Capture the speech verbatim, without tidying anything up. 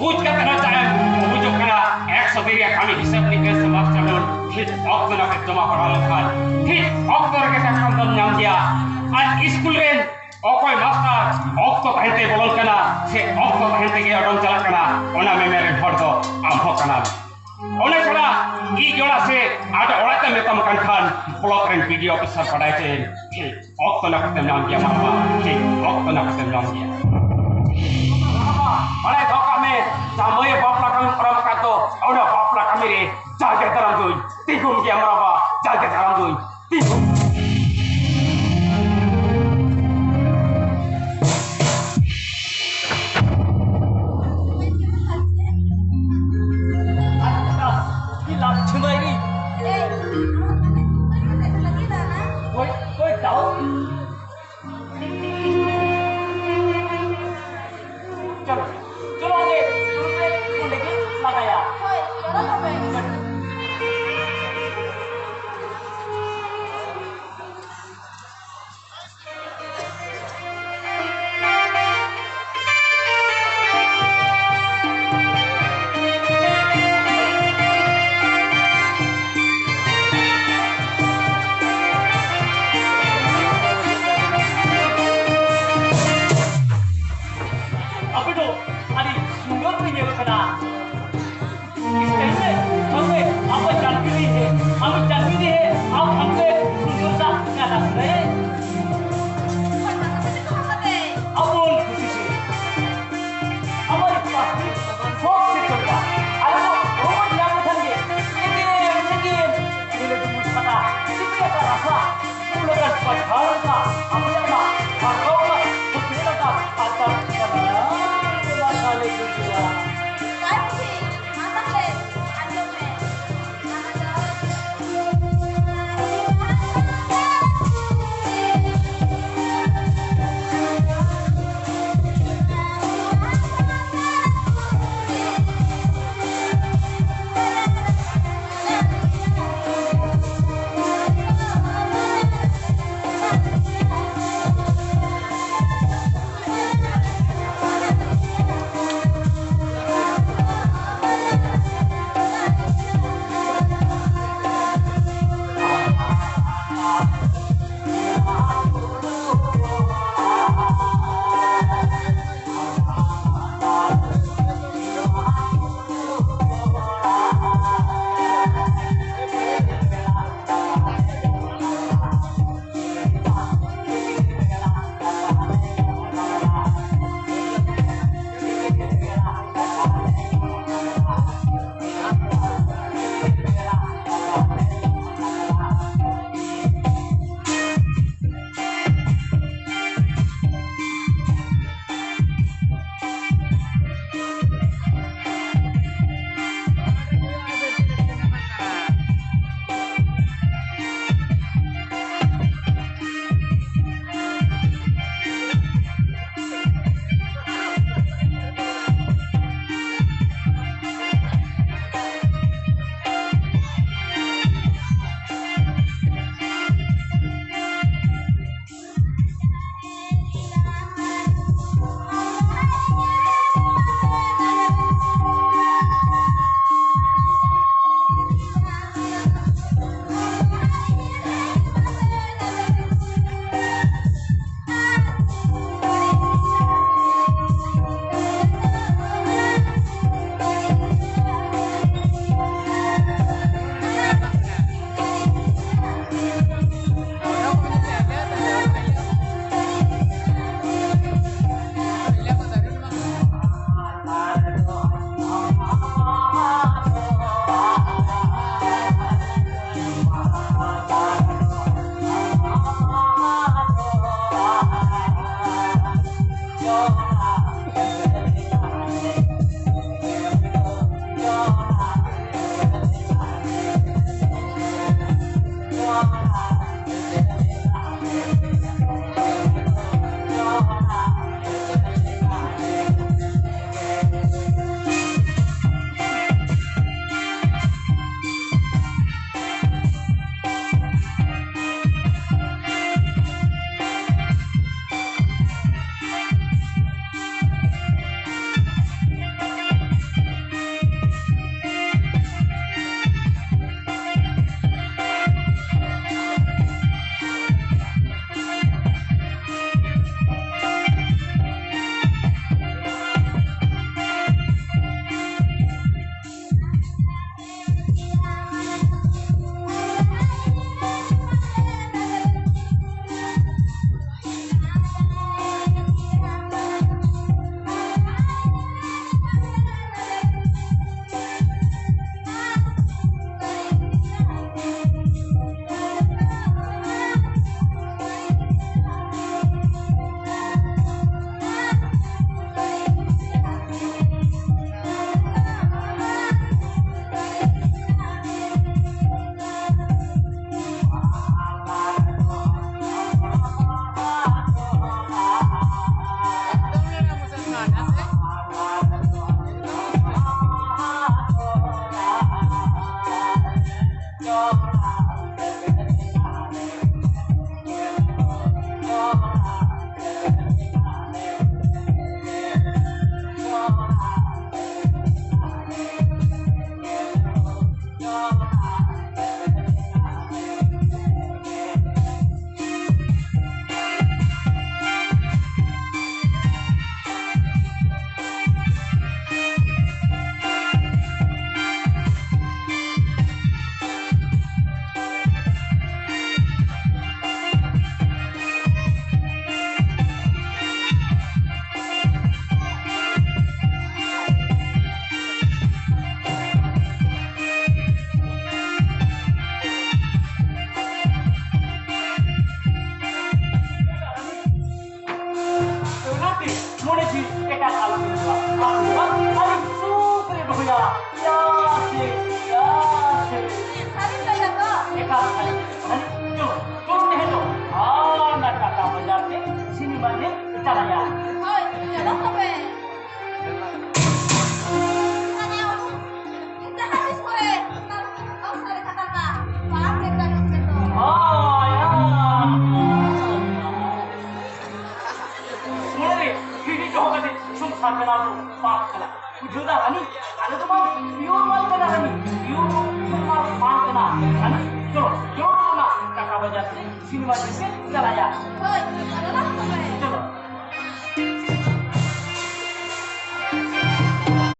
ᱵᱩᱡᱽ ᱠᱟᱛᱮ ᱦᱚᱸ ᱪᱟᱭᱮᱢ ᱵᱩᱡᱩᱜ ᱠᱟᱱᱟ, ᱮᱠᱥᱚ ᱫᱤᱱ ᱨᱮᱭᱟᱜ ᱠᱟᱹᱢᱤ ᱦᱤᱥᱟᱹᱵ ᱛᱮ ᱥᱚᱢᱟᱡᱽ ᱪᱟᱸᱫᱳ ᱴᱷᱤᱠ ᱚᱠᱛᱚ ᱱᱟᱯᱤᱛ ᱡᱚᱢᱟ ᱯᱟᱲᱟᱣ ᱞᱮᱱᱠᱷᱟᱱ ᱴᱷᱤᱠ ᱚᱠᱛᱚ ᱨᱮᱜᱮ ᱴᱟᱠᱟᱢ ᱫᱚᱢ ᱧᱟᱢ ᱜᱮᱭᱟ᱾ ᱟᱨ ᱥᱠᱩᱞ ᱨᱮᱱ ᱚᱠᱚᱭ ᱢᱟᱥᱴᱟᱨ ᱚᱠᱛᱚ ᱛᱟᱦᱮᱸ ᱛᱮ ᱵᱚᱞᱚᱱ ᱠᱟᱱᱟ ᱥᱮ ᱚᱠᱛᱚ ᱛᱟᱦᱮᱸ ᱛᱮᱜᱮ ᱚᱰᱚᱝ ᱪᱟᱞᱟᱜ ᱠᱟᱱᱟ, ᱚᱱᱟ ᱢᱮᱢᱮᱱ ᱨᱮᱱ ᱦᱚᱲ ᱫᱚ ᱟᱢ ᱦᱚᱸ ᱠᱟᱱᱟᱢ᱾ ᱚᱱᱟ ᱪᱷᱟᱲᱟ ᱤᱡ ᱡᱚᱲᱟ ᱥᱮ ᱟᱰᱚ ᱚᱲᱟᱜ ᱛᱮ ᱢᱮᱛᱟᱢ ᱠᱟᱱ ᱠᱷᱟᱱ ᱵᱞᱚᱠ ᱨᱮᱱ ᱵᱤ ᱰᱤ ᱚ ᱚᱯᱷᱤᱥᱟᱨ ᱵᱟᱰᱟᱭ ᱦᱚᱪᱚᱭᱮᱢ᱾ ᱴᱷᱤᱠ ᱚᱠᱛᱚ ᱱᱟᱯᱤᱛ ᱮᱢ ᱧᱟᱢ ᱜᱮᱭᱟ ᱢᱟᱢᱟ, ᱴᱷᱤᱠ ᱚᱠᱛᱚ ᱱᱟᱯᱤᱛ ᱮᱢ ᱧᱟᱢ ᱜᱮᱭᱟ᱾ ᱵᱟᱲᱟᱭ ᱫᱚᱦᱚ ᱠᱟᱜ ᱢᱮ, ᱡᱟᱢᱟᱭ ᱵᱟᱯᱞᱟ ᱠᱟᱹᱢᱤ ᱯᱟᱨᱚᱢ ᱟᱠᱟᱫ ᱫᱚ, ᱚᱱᱟ ᱵᱟᱯᱞᱟ ᱠᱟᱹᱢᱤ ᱨᱮ ᱡᱟᱸᱜᱮ ᱫᱟᱨᱟᱢ ᱫᱩᱧ ᱛᱤᱸᱜᱩᱱ ᱜᱮᱭᱟ ᱢᱟᱢᱟ, ᱡᱟᱸᱜᱮ ᱫᱟᱨᱟᱢ ᱫᱩᱧ ᱛᱤᱸᱜᱩᱱ᱾ ᱪᱚᱞᱚ, ᱪᱚᱞᱚ, ᱚᱸᱰᱮ, ᱚᱸᱰᱮ ᱜᱮ ᱞᱟᱜᱟᱭᱟ᱾ ᱦᱳᱭ, ᱪᱚᱞᱚ ᱛᱚᱵᱮ᱾ ᱟᱯᱮ ᱫᱚ ᱟᱹᱰᱤ ᱥᱩᱱᱫᱚᱨ ᱯᱮ ᱧᱮᱞᱚᱜ ᱠᱟᱱᱟ᱾ इस टाइम में हमने आपको जानती नहीं है, हम जानती नहीं है, आप हमसे सुंदरता का नाम है। अपन खुशी से हमारे पास भी शौक से चलता। अरे वो रोबोट ना पसंद है, लेकिन, लेकिन ये लोग मुझे पता, कितने का रास्ता, वो लोग का पठार का, अपने का, और लोग का, तो मेरा का, आता, चला, चला, चला, चला। ᱵᱩᱡᱷᱟᱹᱣ ᱫᱟ ᱨᱟᱱᱤ? ᱟᱞᱮ ᱫᱚ ᱵᱟᱝ ᱯᱤᱭᱳᱨ ᱢᱟᱞ ᱠᱟᱱᱟ ᱨᱟᱱᱤ, ᱯᱤᱭᱳᱨ ᱢᱟᱞ ᱵᱟᱝ ᱠᱟᱱᱟ ᱨᱟᱱᱤ᱾ ᱪᱚᱞᱚ, ᱪᱚᱞᱚ ᱫᱚ ᱱᱟ ᱴᱟᱠᱟ ᱵᱟᱡᱟᱨ ᱛᱮ ᱥᱤᱱᱮᱢᱟ ᱧᱮᱞ ᱯᱮ ᱪᱟᱞᱟᱭᱟ᱾ ᱦᱳᱭ, ᱟᱫᱚ ᱱᱟ